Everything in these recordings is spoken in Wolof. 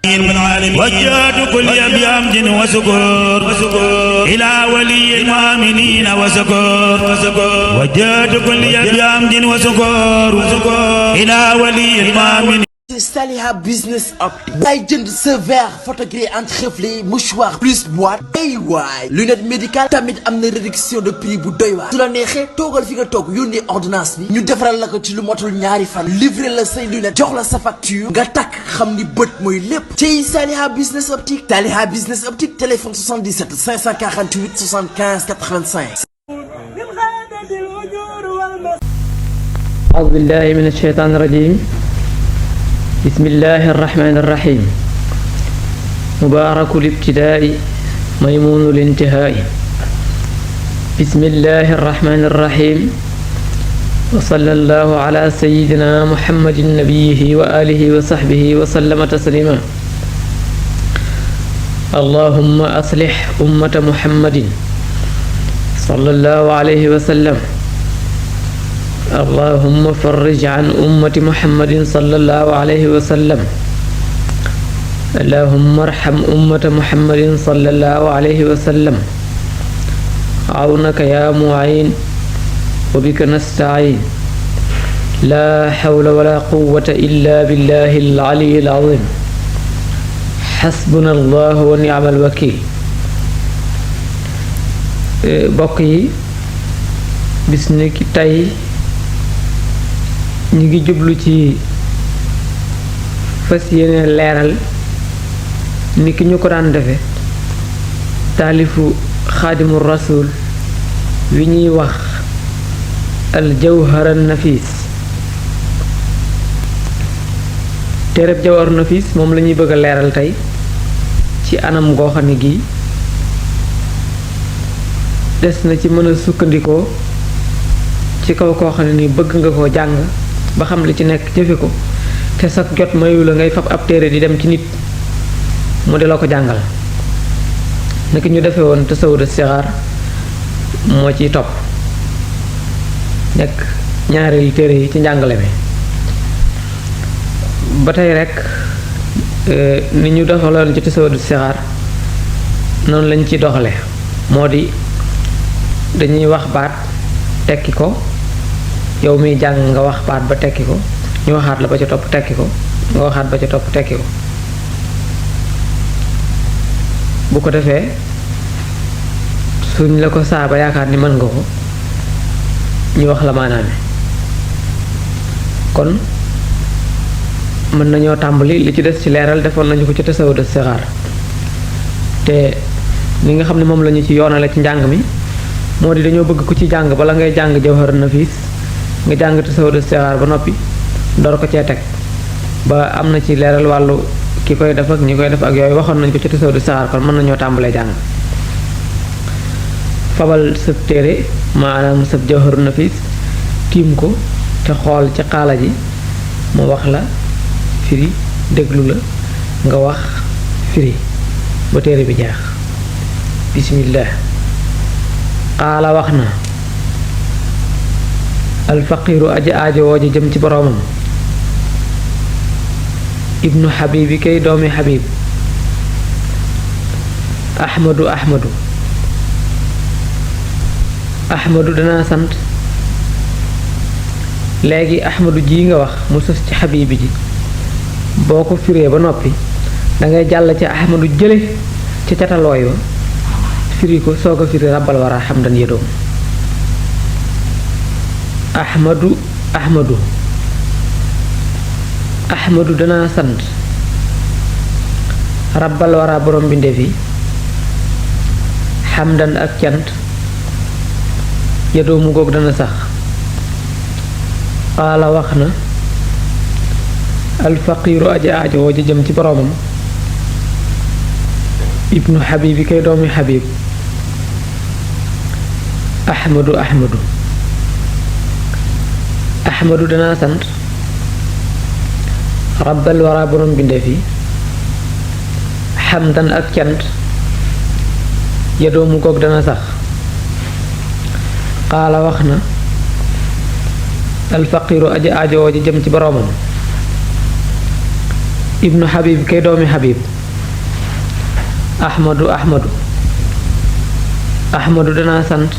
وجهت كل بحمد وشكر إلى ولي المؤمنين وشكر وجهت كل بحمد وشكر إلى ولي المؤمنين. Saliha Business Optique ay jënd sa verre photogré entre reflet mouchoir plus boîte ay waay lunette médicale tamit am na réduction de prix bu doy waar su la neexee toogal fi nga toog yónnee ordonnance bi ñu defaral la ko ci lu motul ñaari fan livré la say lunette jox la sa facture nga takk xam ni bët mooy lépp ci Saliha Business Optique. Saliha Business Optique téléphone 77 548 75 85. أعوذ بالله من الشيطان الرجيم. بسم الله الرحمن الرحيم. مبارك الابتداء ميمون الانتهاء. بسم الله الرحمن الرحيم. وصلى الله على سيدنا محمد نبيه وآله وصحبه وسلم تسليما. اللهم أصلح أمة محمد صلى الله عليه وسلم. اللهم فرج عن أمة محمد صلى الله عليه وسلم. اللهم ارحم أمة محمد صلى الله عليه وسلم. عونك يا معين وبك نستعين. لا حول ولا قوة إلا بالله العلي العظيم. حسبنا الله ونعم الوكيل. بقي بسنك تاي ñu ngi jublu ci fas yéene leeral ni ki ñu ko daan defe taalifu xaadimu rasul wi ñuy wax al jawhar an nafis. téereb jawhar nafis moom la ñuy bëgg a leeral tey ci anam goo xam ne gi des na ci mën a sukkandikoo ci kaw koo xam ne ni bëgg nga koo jàng ba xam li ci nekk jëfe ko te sax jot mayu la ngay fab ab téere di dem ci nit mu di la ko jàngal niki ñu defe woon tasawudu sixaar moo ciy topp nekk ñaareelu téere yi ci njàngale mi ba tey rek ni ñu doxaloon ci tasawudu sixaar noonu lañ ci doxale moo di dañuy wax baat tekki ko yow miy jàng nga wax baat ba tekki ko ñu waxaat la ba ca topp tekki ko nga waxaat ba ca topp tekki ko bu ko defee suñ la ko saa ba yaakaar ni mën nga ko ñu wax la maanaam kon mën nañoo tàmbali li ci des ci leeral defoon nañu ko ci tasawudu sixaar te li nga xam ne moom la ñu ci yoonale ci njàng mi moo di dañoo bëgg ku ci jàng bala ngay jàng jawhar nafis nga jàng tasawudu sixaar ba noppi door ko cee teg ba am na ci leeral wàllu ki koy def ak ñi koy def ak yooyu waxoon nañ ko ci tasawudu sixaar kon mën nañoo tàmbalee jàng. fabal sëb téere maanaam sëb jawhar nafis tiim ko te xool ci xaala ji mu wax la firi déglu la nga wax firi ba téere bi jeex. bismillah. qaala wax na alfaqiru aji aajowoo ji jëm ci boroomam ibnu xabibi kay doomi xabib ahmadu ahmadu ahmadu danaa sant léegi ahmadu ji nga wax mu sës ci xabibi ji boo ko firee ba noppi dangay jàll ci ahmadu jële ci catalooy wa firi ko soog a firi rabbal wara xamdan yëdoom ahmadu ahmadu ahmadu danaa sant rabbal wara borom bindéef yi xamdan ak cant yëdoomu goog dana sax qaala wax na alfaqiiru aji aajowoo ji jëm ci boromam ibnu xabibi kay doomi xabib ahmadu ahmadu ahmadu danaa sant rabbal wara borom bindeef yi xamdan ak cant yadoomu goog dana sax qaala wax na alfaqiru aji aajowoo ji jëm ci boroomam ibnu Habib kay doomi Habib Ahmadu danaa sant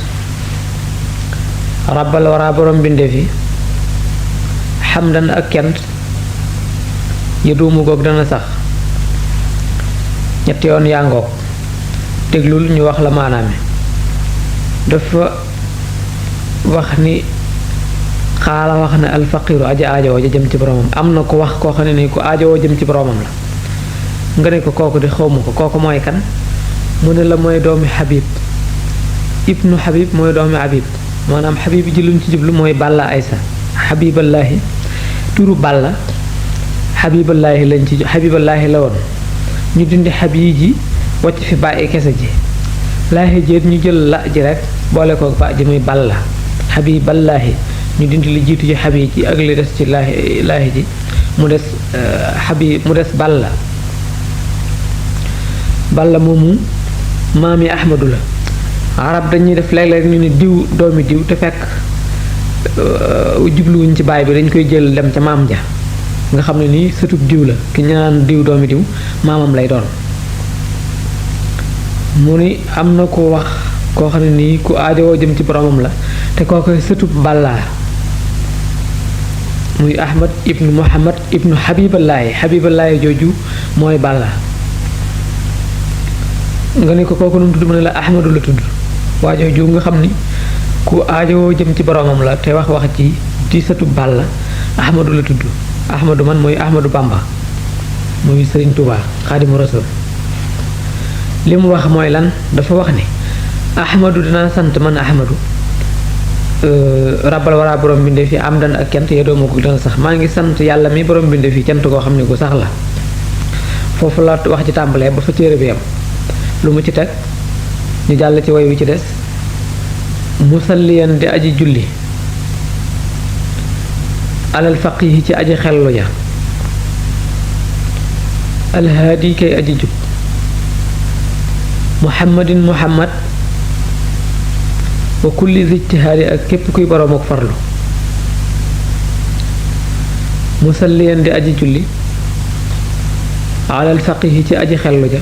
rabbal wara borom binde fi xamdan ak kent yëduumu goog dana sax ñetti yoon yaa ngoog déglul ñu wax la maanaam dafa wax ni xaala wax ne alfaqiru aja aajowoo ja jëm ci boromam am na ko wax koo xam ne ni ku aajowoo jëm ci boromam la nga ne ko kooku di xawma ko kooku mooy kan mu ne la mooy doomi Habib ibnu Habib mooy doomi Habib maanaam Habib ji luñ ci jublu mooy Balla Aysa Habiballaahi turu Balla Habiballaahi lañ ci Habiballaahi la woon ñu dindi Habib ji wàcc fi bàyyi kese ji laahi jéet ñu jël la ji rek boole ko ba ji muy Balla Habiballaahi ñu dindi li jiitu ci Habib ji ak li des ci laahi ji mu des Habib mu des Balla moomu maami Ahmadu la arab dañuy def léeg-léeg ñu ne diw doomi diw te fekk jubluwuñ ci baay bi dañ koy jël dem ca maam ja nga xam ne nii sëtub diw la ki ñaan diw doomi diw maamam lay doon mu ni am na ko wax koo xam ne nii ku aajowoo jëm ci boromam la te koo koy sëtub Balla muy Ahmad ibnu Muhammad ibnu Habiballaahi jooju mooy Balla nga ne ko kooku nu mu tudd mu ne la Ahmadu la tudd waa jooju nga xam ni ku aajowoo jëm ci boromam la te wax ci di sëtub Balla Ahmadu la tudd Ahmadu man mooy Ahmadu Bamba muy Sëriñ Tuubaa Xaadimu Rasuul li mu wax mooy lan dafa wax ni Ahmadu dinaa sant man Ahmadu rabbal wara borom binde fi am dan ak cant yee dooma ko dana sax maa ngi sant yàlla mi borom binde fi cant koo xam ne ku sax la foofu la wax ci tàmbalee ba fa téere bi am lu mu ci teg ñu jàll ci way wi ci des musalliyan di aji julli alal faqihi ci aji xellu ja alhaadi kay aji jub muhammad wa kulli zijtihaadi ak képp kuy boroom ak farlu musalliyan di aji julli alal faqihi ci aji xellu ja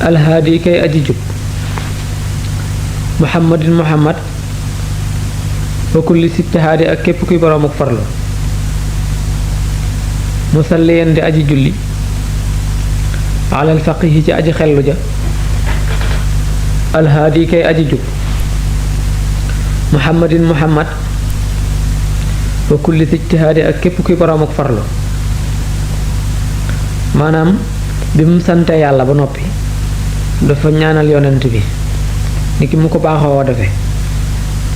alhaadi kay aji jub muhammad wa kulli zijtihaadi ak képp kuy boroom ak farlu musalliyan di aji julli alal faqihi ci aji xellu ja alhaadi kay aji jub muhammad wa kulli ijtihaadi ak képp kuy boroom ak farlu maanaam bi mu sante yàlla ba noppi dafa ñaanal yonent bi ni ki mu ko baaxoo defe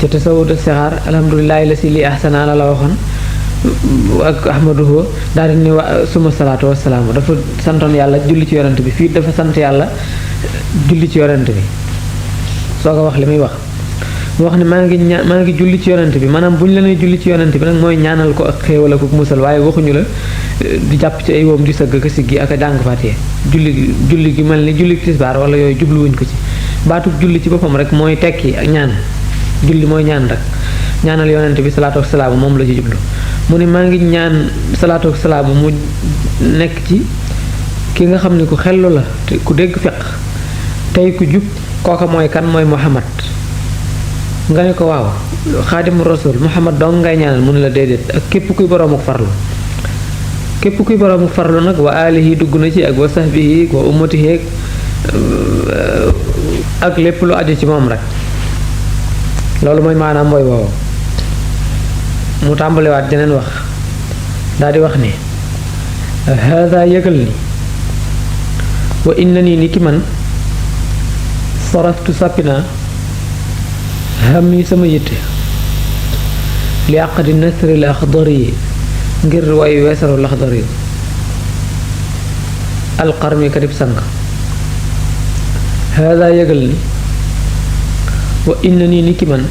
ca tasawudu sixaar alhamdulillahi la si li ahsana la waxoon ak ahmaduhu daal di ni suma salaatu wasalaamu dafa santoon yàlla julli ci yonent bi fii dafa sant yàlla julli ci yonent bi soo ko wax li muy wax mu wax ne maa ngi julli ci yonent bi maanaam bu ñu la nee julli ci yonent bi nag mooy ñaanal ko ak xéewal ak musal waaye waxuñu la di jàpp ci ay woom di sëgg ak siggi ak a jàng faatiye julli gi mel ni julli tisbaar wala yooyu jubluwuñ ko ci baatub julli ci boppam rek mooy tekki ak ñaan julli mooy ñaan rek ñaanal yonent bi salaatu wa salaamu moom la ci jublu mu ne maa ngi ñaan salaatu wa salaamu mu nekk ci ki nga xam ne ku xellu la te ku dégg fiq tey ku jub kooka mooy kan mooy Muhammad nga ne ko waaw xaadimu rasul Muhammad dong ngay ñaanal mu ne la déedéet ak képp kuy boroomu farlu képp kuy boroomu farlu nag wa alihi dugg na ci ak wa sahbihi wa ummatihi ak lépp lu aju ci moom rek loolu mooy maanaam mooy woowu mu tàmbaliwaat jeneen wax daal di wax ni haada yëgal ni wa inna nii ni ki man saraftu sàppinaa xam yi sama yitte li àqdi nasri l axdari yi ngir way weesaru laxdari yi alqarmi kadib sang haada yëgal ni wa inna nii ni ki man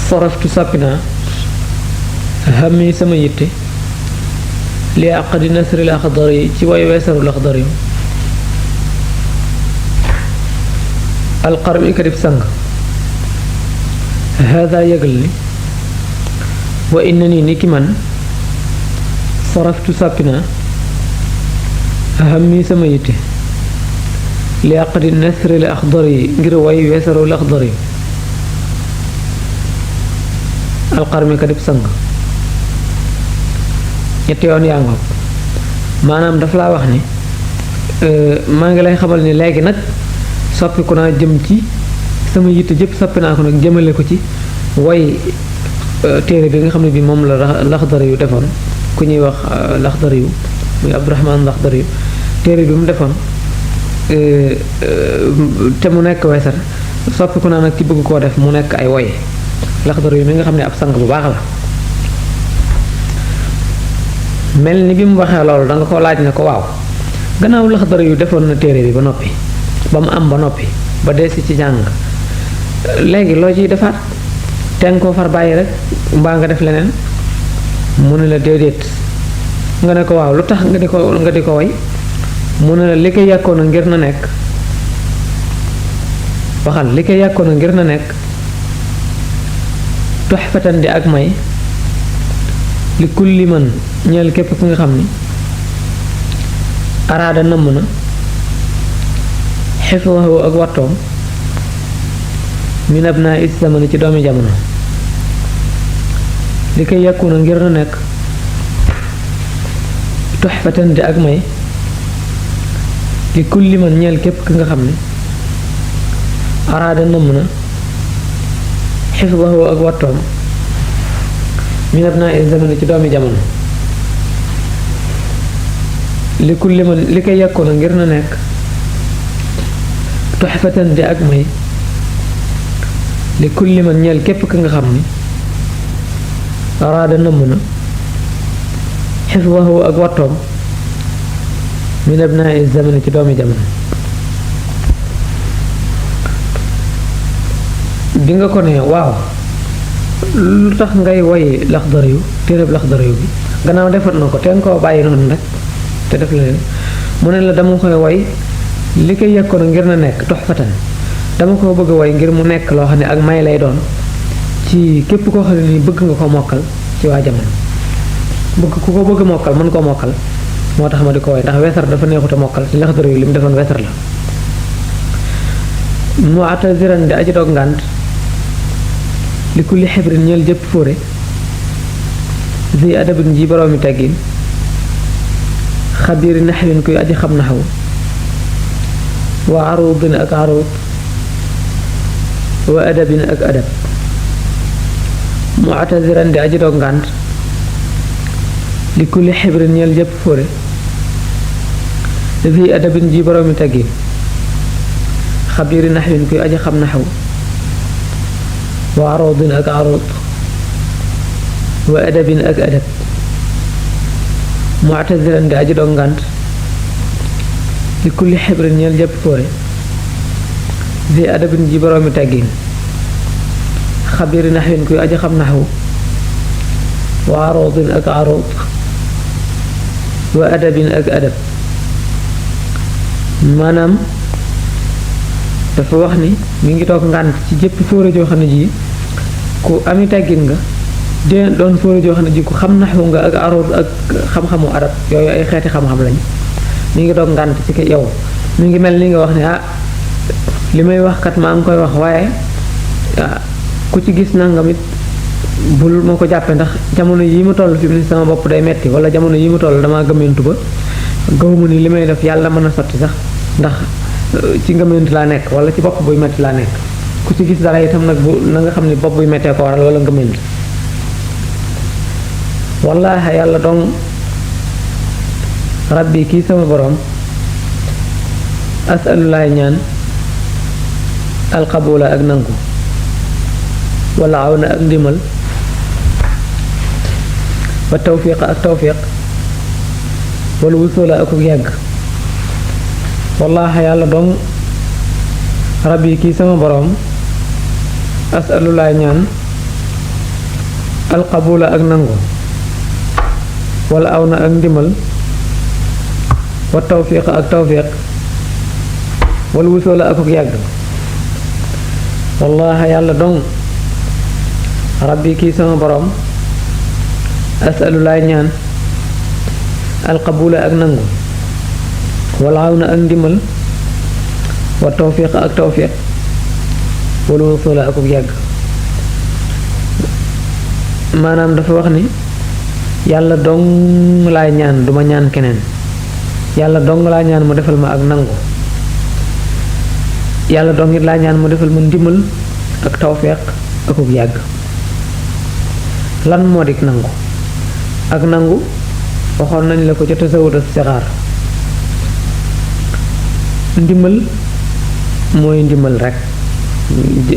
saraftu sàppinaa xam yi sama yitte li àqdi nasri l axdari yi ci way weesaru laxdari yi alqarmi kadib sang hada yëgal ni wa inna nii ni ki man saraftu sàppi naa aham mi sama yitte li aqdi nasri li axdari yi ngir way weesaru li axdari yi alxarmi ka dib sang ñetti yoon yaa ngoog maanaam dafa laa wax ni maa ngi lay xamal ni léegi nag soppiku naa jëm ci sama yitte jëpp soppi naa ko nag jëmale ko ci way téere bi nga xam ne bi moom la laxdari yu defoon ku ñuy wax laxdari yu muy Abdurahmaan laxdari yu téere bi mu defoon te mu nekk weesar soppiku naa nag ci bëgg koo def mu nekk ay woy laxdari yu mi nga xam ne ab sang bu baax la mel ni bi mu waxee loolu da nga ko laaj ne ko waaw gannaaw laxdari yu defoon na téere bi ba noppi ba mu am ba noppi ba deesi ci jàng léegi loo ciy defaat te nga koo far bàyyi rek mbaa nga def leneen mu ne la déedéet nga ne ko waaw lu tax nga di ko way mu ne la li ko yàkkoon a ngir na nekk waxal li ko yàkkoon a ngir na nekk tuxfatan di ak may li kulli man ñeel képp ku nga xam ni araada namm na xifdahu ak wattoom min abnaa is zamani ci doomi jamono li koy yàkku na ngir na nekk tuxfatan di ak may li kulli man ñeel képp ki nga xam ne araada namm na xifdahu ak wattoom min abnaa is zamani ci doomi jamono li kulli man li koy yàkku na ngir na nekk tuxfatan di ak may li kulli man ñeel képp ki nga xam ni araada namm na xifdahu ak wattoom min abnaa'i zamani ci doomi jamono bi nga ko ne waaw lu tax ngay woy laxdari yu téereb laxdari yu bi gannaaw defat na ko te nga koo bàyyi noonu rek te def leneen mu ne la dama koy woy li koy yekkoon ngir na nekk tuxfatan dama ko bëgg a woy ngir mu nekk loo xam ne ak may lay doon ci képp koo xam ne nii bëgg nga ko mokkal ci waa jamono bëgg ku ko bëgg mokkal mën koo mokkal moo tax ma di ko woy ndax weesar dafa neexute mokkal ci laxdari yu li mu defoon weesar la mu ataziran di aji doog ngànt li kulli xibrin ñeel jëpp fóore zi adabin ji boroomi teggin xabiiri naxwin kuy aji xam naxaw wa arudin ak arud wa adabin ak adab mu ataziran di aji doog ngànt li kulli xibrin ñeel jëpp fóore zi adabin ji boroomi teggin xabiiri naxwin kuy aji xam naxaw wa arodin ak arod wa adabin ak adab mu'taziran di aji doog ngànt li kulli xibrin ñeel jëpp fóore zi adabin ji boroomi teggin xabiiri naxwin kuy aji xam naxaw wa arodin ak arod wa adabin ak adab maanaam dafa wax ni mi ngi toog ngànt ci jëpp fóore joo xam ne ji ku ami teggin nga de doon fóore joo xam ne ji ku xam naxwu nga ak arood ak xam-xamu arab yooyu ay xeeti xam-xam lañ mi ngi toog ngànt ci yow mi ngi mel ni nga wax ne li may wax kat maa ngi koy wax waaye ku ci gis nangam it bul moo ko jàppee ndax jamono yi mu toll fi mu ne sama bopp day metti wala jamono yi mu toll damaa gëmmentu ba gawuma ni li may def yàlla mën a sotti sax ndax ci ngëmmentu laa nekk wala ci bopp buy metti laa nekk ku ci gis dara itam nag bu na nga xam ne bopp buy mettee ko waral wala ngëmmentu wallaahi yàlla dong rabbi kii sama borom asalulaay ñaan alxabula ak nangu wala aw na ak ndimal wa tawfiq ak tawfiq wala wusula ak yàgg wallaahi yàlla dong rabbi kii sama borom asalulaay ñaan alxabula ak nangu wala aw na ak ndimal wa tawfiq ak tawfiq wala wusula ak yàgg wallaahi yàlla dong rabbi kii sama borom asalulaay ñaan alqabula ak nangu wal awna ak ndimbal wa tawfiq ak tawfiq wal wusula ak yàgg maanaam dafa wax ni yàlla dong laay ñaan duma ñaan keneen yàlla dong laa ñaan mu defal ma ak nangu yàlla dong it laa ñaan mu defal ma ndimbal ak tawfiq ak yàgg lan moo di nangu ak nangu waxoon nañ la ko ca tasawud as-sixaar ndimbal mooy ndimbal rek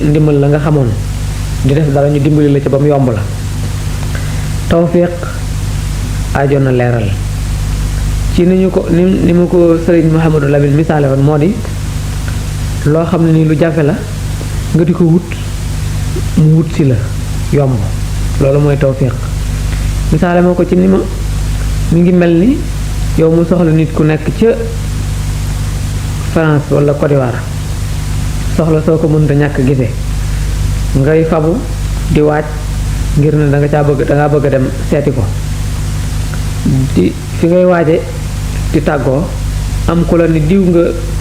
ndimbal la nga xamoon di def dara ñu dimbali la ca ba mu yomb la tawfiq aajoon na leeral ci ni ñu ko ni mu ko sëriñ Mouhamadou Lamine misaale woon moo di loo xam ne nii lu jafe la nga di ko wut mu wut si la yomb loolu mooy tawfiq misaale moo ko ci ni ma mi ngi mel ni yow mu soxla nit ku nekk ca France wala Côte d'Ivoire soxla soo ko mënta ñàkk gisee ngay fabu di waaj ngir ne dangaa bëgg a dem seeti ko di fi ngay waaje di tàggoo am ku la ni diw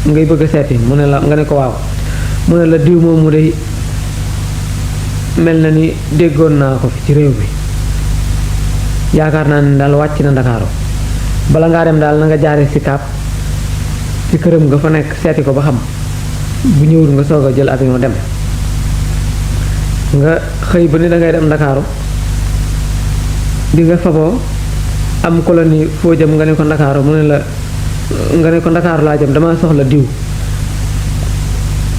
ngay bëgg a seeti mu ne la nga ne ko waaw mu ne la diw moomu day mel na ni déggoon naa ko fi ci réew mi yaakaar naa ne daal wàcc na Ndakaaru bala ngaa dem daal na nga jaare si Kaap ci këram nga fa nekk seeti ko ba xam bu ñëwul nga soog a jël avion dem nga xëy ba ni dangay dem Ndakaaru bi nga faboo am ko la ni foo jëm nga ne ko Ndakaaru mu ne la nga ne ko Ndakaaru laa jëm dama soxla diw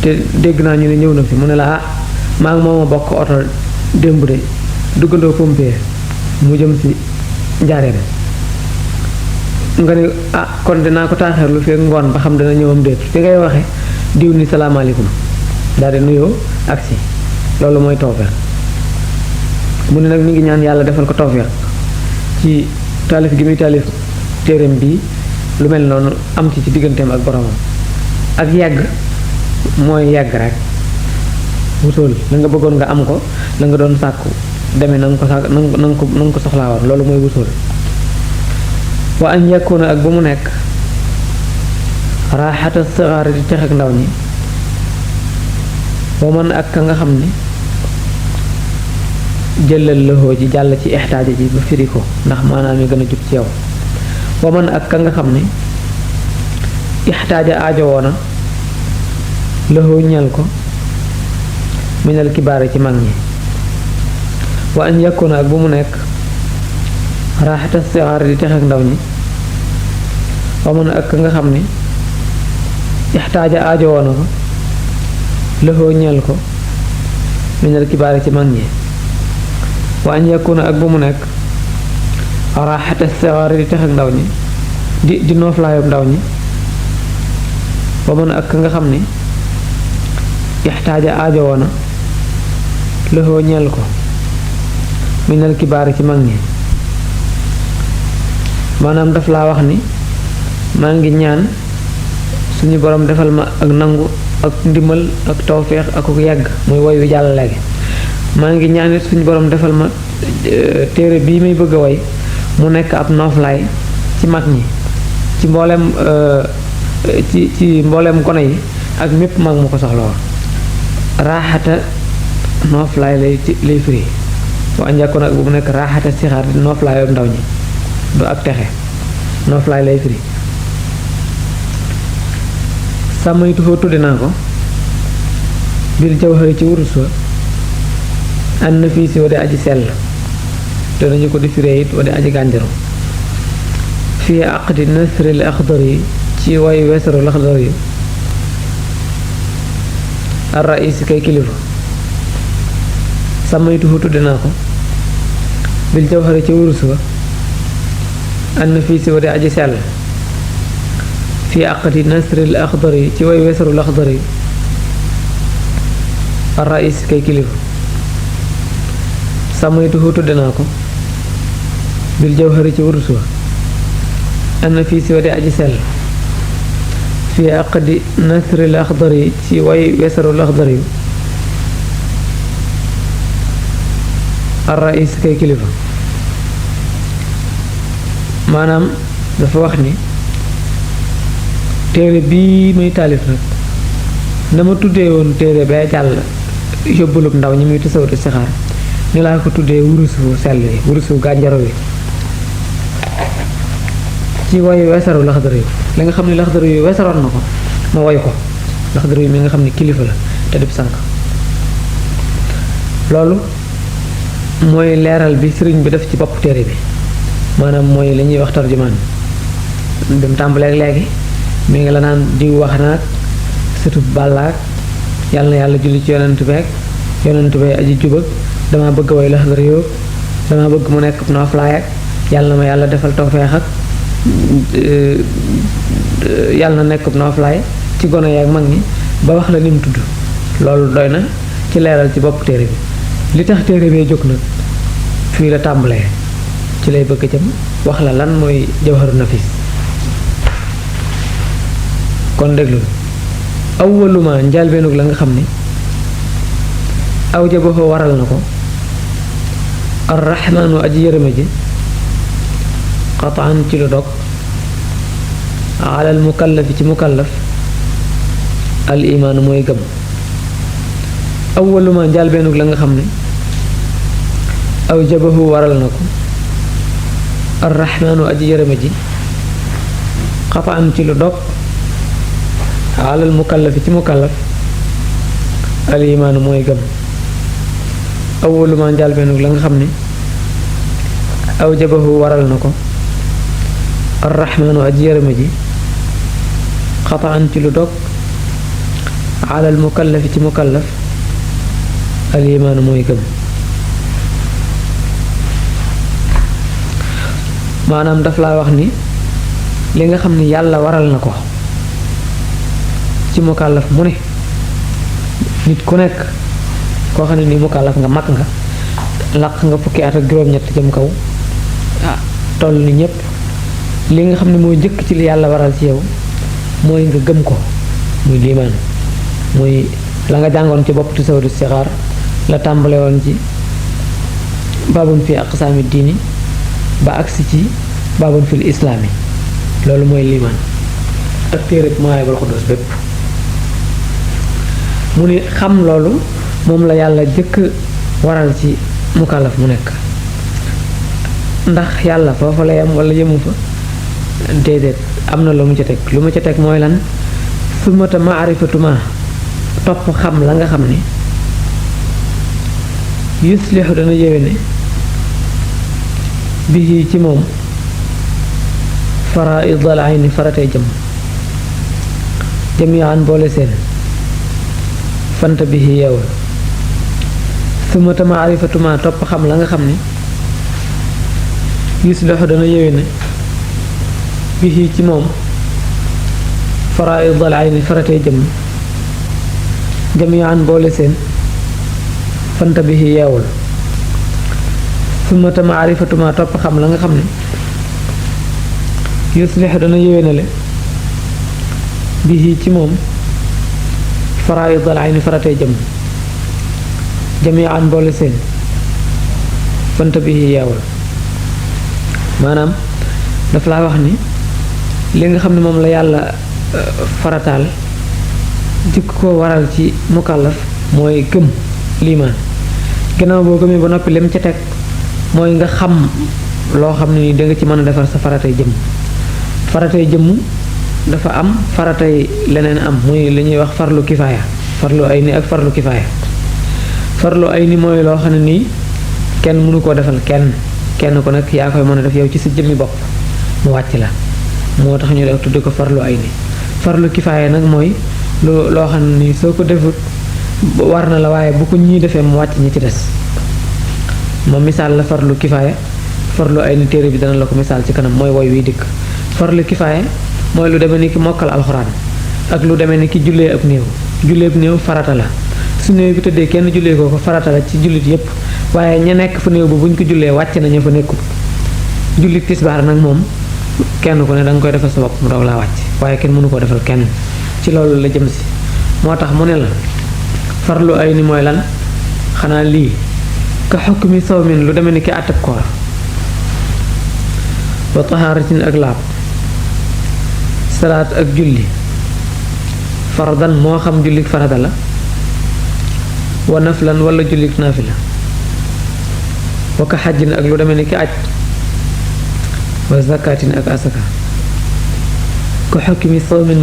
te dégg naa ñu ne ñëw na fi mu ne la maa ngi moom a bokk oto démb de duggandoo pompier mu jëm si njaareem nga ne kon dinaa ko taaxeer lu fee ngoon ba xam dana ñëwam déet fi ngay waxe diw ni salaamaaleykum daal di nuyoo agsi loolu mooy tawfeex mu ne nag mi ngi ñaan yàlla defal ko tawfeex ci taalif gi muy taalif téereem bii lu mel noonu am ci digganteem ak boromam ak yàgg mooy yàgg rek wutool la nga bëggoon nga am ko la nga doon sàkku demee na nga ko soxlaa woon loolu mooy wutool wa añ yàkkoona ak bu mu nekk raaxata saxaar di tex ak ndaw ñi boo mën ak ka nga xam ni jëlal loxo ji jàll ci ixtaaja ji ba firi ko ndax maanaam yi gën a jub ci yow boo mën ak ka nga xam ni ixtaaja aajo woona loxo ñal ko minal kibaare ci mag ñi wa añ yàkkoona ak bu mu nekk raaxata saxaar di tex ak ndaw ñi boo mën ak ka nga xam ni ixtaaja aajo woona ko loxo ñal ko minal kibaare ci mag ñi wa añ yakuna ak bu mu nekk raaxata saxaar di tex ak ndaw ñi di nooflaayub ndaw ñi ba mën ak nga xam ni ixtaaja aajo woona loxo ñeel ko minal kibaar ci mag ñi maanaam daf laa wax ni maa ngi ñaan suñu borom defal ma ak nangu ak ndimbal ak tawféex ak ku yàgg muy woy wi jàll léegi maa ngi ñaanit suñu borom defal ma téere bii may bëgg a woy mu nekk ab nooflaay ci mag ñi ci mboolem ci mboolem gone yi ak mépp mag mu ko soxla woon raaxata nooflaay lay firi waa njàkkoon ak bu mu nekk raaxata sixaar di nooflaayoo ndaw ñi du ak texe nooflaay lay firi sàmmaytu foo tudde naa ko bil jawhari ci wurus wa ànd na fii si wade aji sell te nañu ko di firee it wade aji gànjaru fii aqdi nasril axdar yi ci way weesarul axdar yi ar rais kay kilifa sàmmaytu foo tudde naa ko bil jawhari ci wurus wa ànd na fii si wade aji sell fii aqdi nasril axdar yi ci way weesarul axdar yi ar rais kay kilifa sàmmaytuhu tudde naa ko bil jawhari ci wurus wa ana fii si wade aji sell fii aqdi nasril axdar yi ci way weesarul axdar yi ar rais kay kilifa maanaam dafa wax ni téere bii muy taalif nag na ma tuddee woon téere bee jàll yóbbulub ndaw ñi muy tasawudu sixaar ni laa ko tuddee wurusu sell yi wurusu gànjaro wi ci woyu weesaru laxdar yu li nga xam ne laxdar yu weesaroon na ko ma woy ko laxdar yu mi nga xam ne kilifa la te dib sànq loolu mooy leeral bi sëriñ bi def ci bopp téere bi maanaam mooy li ñuy wax tarjumaan bi mu tàmbalee léegi mi ngi la naan diw wax naag sëtub bàllaak yàlla na yàlla julli ci yonent beeg yonent bee aji jubag dama bëgg woy laxdar yu dama bëgg mu nekk nooflaay ak yàlla na ma yàlla defal tawfeex ak yàlla na nekk nooflaay ci gone yi ak mag ñi ba wax la ni mu tudd loolu doy na ci leeral ci bopp téere bi li tax téere bee jóg nag fii la tàmbalee ci lay bëgg jëm wax la lan mooy jawharu nafis kon déglu awwaluma njaalbeenug la nga xam ni aw jabaxoo waral na ko arrahmaanu aji yërëme ji qataan ci lu dog alal mukallafi ci mukallaf al imaanu mooy gëm awwaluma njaalbeenug la nga xam ne aw jabahu waral na ko arrahmaanu aji yërëme ji qataan ci lu dog alal mukallafi ci mukallaf al imaanu mooy gëm awwaluma njaalbeenug la nga xam ne aw jabahu waral na ko arrahmaanu aji yërëme ji qataan ci lu dog alal mukallafi ci mukallaf al imaanu mooy gëm maanaam daf laa wax ni li nga xam ni yàlla waral na ko ci mukallaf mu ne nit ku nekk koo xam ne ni mukallaf nga mag nga laq nga fukki at ak juróom-ñett jëm kaw toll ni ñépp li nga xam ne mooy njëkk ci li yàlla waral ci yow mooy nga gëm ko muy liimaan muy la nga jàngoon ci bopp tasawudu sixaar la tàmbale woon ci baabun fi aqsaami diini ba agsi ci baabun fil islaami loolu mooy liimaan ak téere Mawaahibul Quddus bépp mu ni xam loolu moom la yàlla jëkk waral ci mukallaf mu nekk ndax yàlla foofa la yam wala yëmu fa déedéet am na lu mu ca teg mooy lan sumata maarifatuma topp xam la nga xam ni yuslixu dana yéwéne bi ci moom faraidal ayni faratee jamian boole seen fanta bi yeewul sumata maarifatuma topp xam la nga xam ni yuslixu dana yéwéne bi ci moom faraidal ayni faratee jamian boole seen fanta bi yeewul sumata maarifatuma topp xam la nga xam ne yuslix dana yéwénale bi ci moom faraidal ayni faratee jamian boole seen fanta bi yeewul maanaam daf laa wax ni li nga xam ne moom la yàlla farataal jëkk ko waral ci mukallaf mooy gëm liimaan gannaaw boo gëmee ba noppi lim ca teg mooy nga xam loo xam ne ni danga ci mën a defar sa faratay jëmm dafa am faratay leneen am muy li ñuy wax farlu kifaaya farlu ay ni ak farlu kifaaya farlu ay ni mooy loo xam ne nii kenn mënu koo defal kenn ko nag yaa koy mën a def yow ci sa jëmmi bopp mu wàcc la moo tax ñu def tudde ko farlu ay ni farlu kifaaya nag mooy loo xam ne nii soo ko defut war na la waaye bu ko ñii defee mu wàcc ñi ci des moom misaal la farlu kifaaya farlu ay ni téere bi dana la ko misaal ci kanam mooy woy wiy dikk farlu kifaaya mooy lu demee ni ki mokkal alxuraan ak lu demee ni ki jullee ab néew farata la su néew bi tëddee kenn jullee ko farata la ci jullit yépp waaye ña nekk fa néew ba bu ñu ko jullee wàcc na ña fa nekkul jullit tisbaar nag moom kenn ku ne danga koy defal sa bopp mu daw laa wàcc waaye kenn mënu koo defal kenn ci loolu la jëm si moo tax mu ne la farlu ay ni mooy lan xanaa lii ka xukmi sawmin lu demee ni ki àttab koor wa tahaaratin ak laab salaat ak julli fardan moo xam jullik farata la wa naflan wala jullik naafila wa ka xajjin ak lu demee ni ki aj wa zakaatin ak asaka ko xukmi sawmin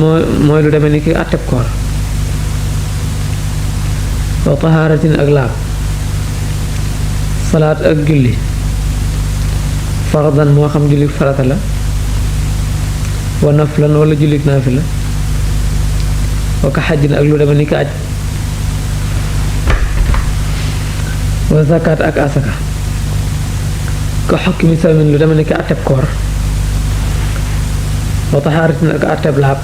mooy lu demee ni ki àtteb koor wa tahaaratin ak laab salaat ak julli fardan moo xam jullik farata la wa naflan wala jullik naafila wa ka xajjin ak lu demee ni ki aj wa zakat ak asaka ko xukmi sawmin lu demee ni ki àtteb koor wa tahaaratin ak àtteb laab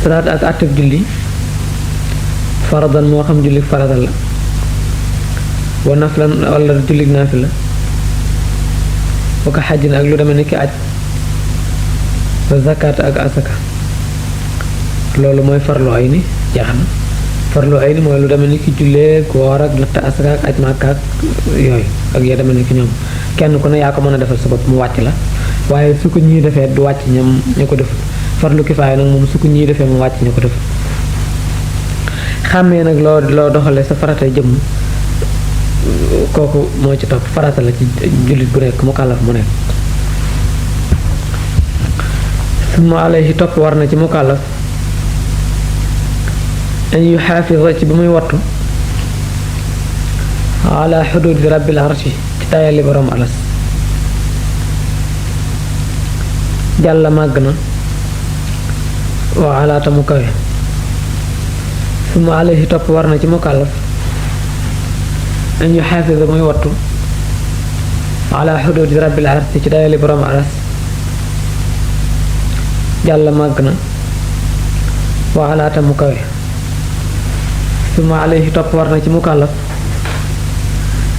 salaat ak àtteb julli fardan moo xam jullik farata la wa naflan wala jullik naafila wa ka xajjin ak lu demee ni ki aj wa zakat ak asaka loolu mooy farlu ay ni jeex na farlu ay ni mooy lu demee ni ki jullee woor ak natt asaka ak aj Màkka ak yooyu ak ya demee ni ki ñoom kenn ku ne yaa ko mën a defal sa bopp mu wàcc la waaye su ko ñii defee du wàcc ñam ñu ko defut farlu kifaaya nag moom su ko ñii defee mu wàcc ñu ko defut xàmmee nag loo doxalee sa farata jëmm kooku moo ci topp farata la ci jullit bu nekk mu kàllaf mu nekk summa alayhi topp war na ci mu kàllaf an yu xaafisa ci bi muy wattu ala xududi rabbil arshi ci dayali borom alas jàlla màgg na wa alaata mu kawe summa alayhi topp war na ci mu kàllaf an yu xaafisa muy wattu ala xududi rabbil arshi ci dayali borom alas jàlla màgg na wa alaata mu kawe summa alayhi topp war na ci mukallaf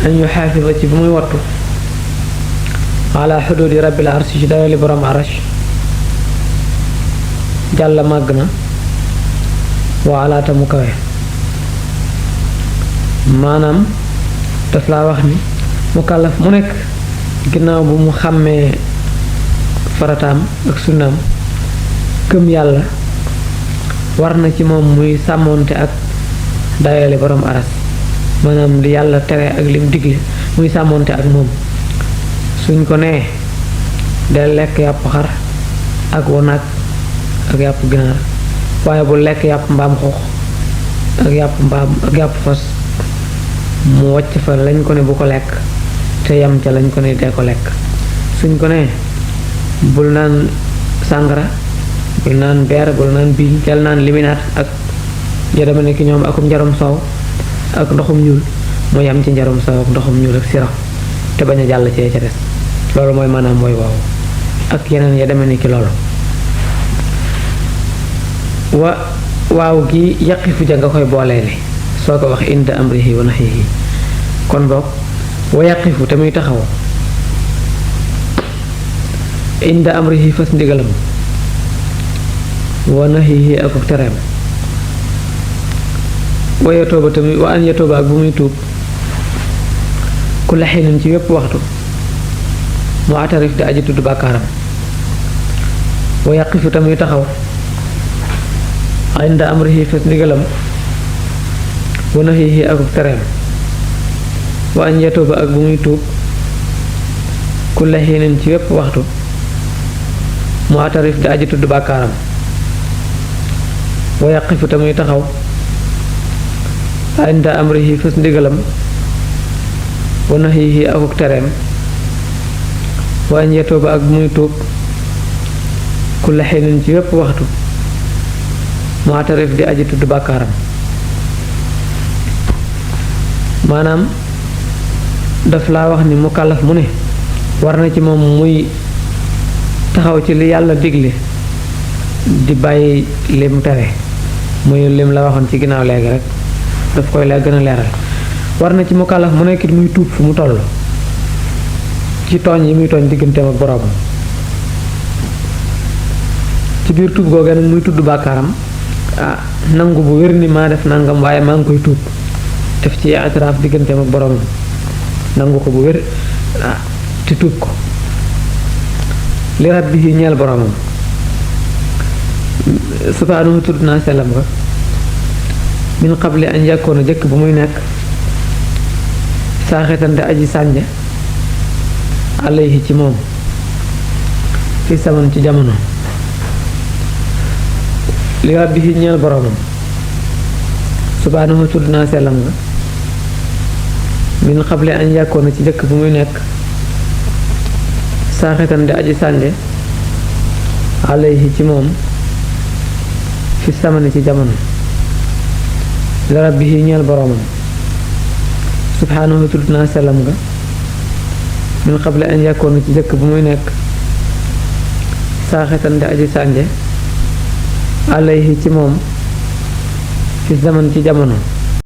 an yu xaafisa ci bi muy wattu ala xududi rabbil arshi ci dayali borom arash jàlla màgg na wa alaata mu kawe maanaam daf laa wax ni mukallaf mu nekk ginnaaw bu mu xàmmee farataam ak sunnaam gëm yàlla war na ci moom muy sàmmoonte ak dayale borom aras maanaam li yàlla tere ak lim digle muy sàmmoonte ak moom suñ ko nee del lekk yàpp xar ak wanaag ak yàpp ginaar waaye bu lekk yàpp mbaam xuux ak yàpp fas mu wàcc fa lañ ko ne bu ko lekk te yam ca lañ ko ne dee ko lekk suñ ko nee bul naan sàngara bul naan beer bul naan biiñ jal naan liminaat ak ya dama nekk ñoom akum njarum soow ak ndoxum ñuul mu yam ci njarum soow ak ndoxum ñuul ak sirax te bañ a jàll ci ca des loolu mooy maanaam mooy waaw ak yeneen ya deme ni ki loolu waaw gi yaqifu ja nga koy booleele soo ko wax inda amrihi wa nahyihi kon boog wa yaqifu te muy taxaw inda amrihi fas ndigalam wa nahyihi ak tereem wa yatooba tamit wa an yatooba ak bu muy tuub ku la xiinin ci wépp waxtu mu atarif di aji tudd bàkkaaram wa yaqifu tamuy taxaw inda amrihi fas ndigalam wa nahyihi ak tereem wa an yatooba ak bu muy tuub ku la xiinin ci wépp waxtu mu atarif di aji tudd bàkkaaram wa yaqifu tamuy taxaw inda amrihi fas ndigalam wa nahyihi ak tereem wa an yatooba ak bu muy tuub ku la xiinin ci wépp waxtu mu atarif di aji tudd bàkkaaram maanaam daf laa wax ni mukallaf mu ne war na ci moom muy taxaw ci li yàlla digle di bàyyi lim tere muy lim la waxoon ci ginnaaw léegi rek daf koy la gën a leeral war na ci mukallaf mu nekkit muy tuub fu mu toll ci tooñ yi muy tooñ digganteem ak boroomam ci biir tuub googee nag muy tudd bàkkaaram nangu bu wér ni maa def nangam waaye maa ngi koy tuub def ci itiraaf digganteem ak boroomam nangu ko bu wér te tuub ko li rabbihi ñeel boroomam subhaanahu tudd naa sellam nga min qabli an yàkkoona jëkk bu muy nekk saaxetante aji sànje alayhi ci moom fi saman ci jamono li rabbihi ñeel boroomam subhaanahu tudd naa sellam nga min qabli an yàkkoona ci jëkk bu muy nekk saaxetante aji sànje alayhi ci moom fi samani ci jamono li rabbihi ñeel boroomam subhaanahu tudd naa sellam nga min qabli an yàkkoona ci jëkk bu muy nekk saaxetante aji sànje alayhi ci moom fi zaman ci jamono